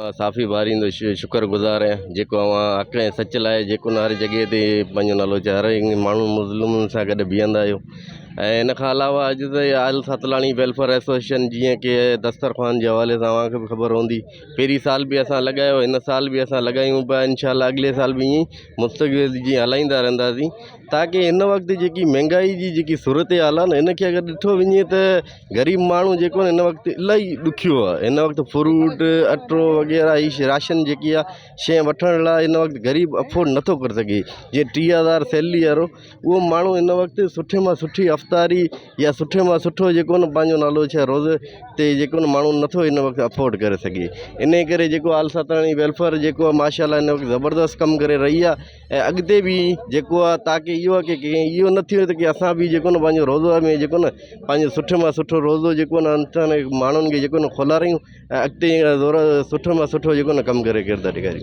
صافي ٻاريندو شڪر گذار آهيان جيڪو اوهان حق ۽ سچ لاءِ جيڪو نه هر جڳهه تي پنهنجو نالو چارائي ماڻهو مظلومن سان گڏ بيهندا آهيو ۽ ان کان علاوه اڄ ته آل ستلاڻي ويلفيئر ايسوسيئيشن جيئن ڪي دسترخوان جي حوالي سان اوهان کي به خبر هوندي پهرين سال به اسان لڳايو هن سال به اسان لڳايون پيا انشاء الله اڳلي سال به ائين ئي مستقبل جي هلائيندا رهنداسين تاڪه هن وقت جيڪي مهنگائي جي جيڪي صورتحال آهي نه هن کي اگر ڏٺو وڃي ته غريب ماڻهو جيڪو هن وقت الاهي ڏکيو آهي هن وقت فروٽ اٽو وغيره هي راشن جيڪي آهي شيء وٺڻ لاءِ هن وقت غريب افورڊ نٿو ڪري سگهي جيئن 30 هزار سيلري وارو اهو ماڻهو هن وقت سٺي مان سٺي افطاري يا سٺي مان سٺو جيڪو نه پنهنجو نالو ڇا روزي تي جيڪو نه ماڻهو نٿو هن وقت افورڊ ڪري سگهي ان ڪري جيڪو آل ستاڻي ويلفيئر جيڪو آهي ماشاء الله هن وقت زبردست ڪم ڪري رهي آهي ۽ اڳتي به جيڪو آهي تاڪه اهو آهي ڪه اهو نه ٿئي ته اسان به جيڪو نه پنهنجو روزو ۾ جيڪو نه پنهنجو سٺي مان سٺو روزو جيڪو نه ماڻهن کي جيڪو نه کولارايون ۽ اڳتي سٺي مان سٺو جيڪو نه ڪم ڪري ڪردار ڏيکاريون.